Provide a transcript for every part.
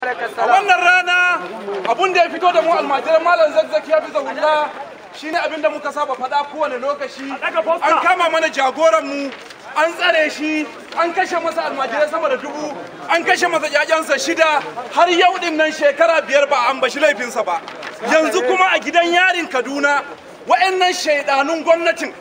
A wannan rana abun da ya fito da mu almajiran Malam Zakzaki ya fi zahulla shine abin da muka saba faɗa kowane lokaci. An kama mana jagoran mu, an tsare shi, an kashe masa almajirai sama da 1000, an kashe masa ƴaƴansa 6, har yau din nan shekara 5 ba an bashi laifinsa ba. Yanzu kuma a gidan yarin Kaduna wa'annan shaidanun gwamnatin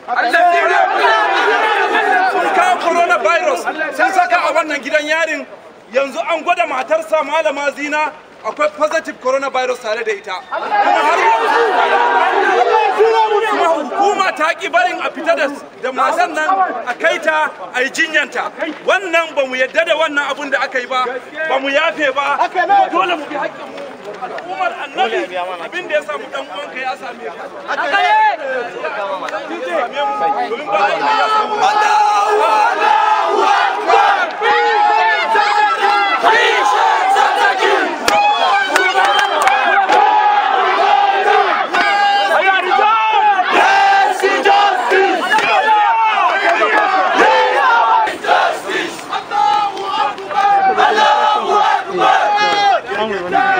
sun kawo coronavirus sun saka a wannan gidan yarin. Yanzu an gwada matarsa Malama Zina, akwai positive coronavirus tare da ita. Kuma har yanzu kuma hukuma ta ki barin a fita da matan nan a kai ta a yi jinyanta. Wannan ba mu yadda da wannan abun da aka yi ba, ba mu yafe ba. Dole mu bi haƙƙin mu. Al'ummar Annabi, abin da ya samu dan uwanka ya same ka. Domin ba ya samu. Allahu Akbar! Allahu Akbar!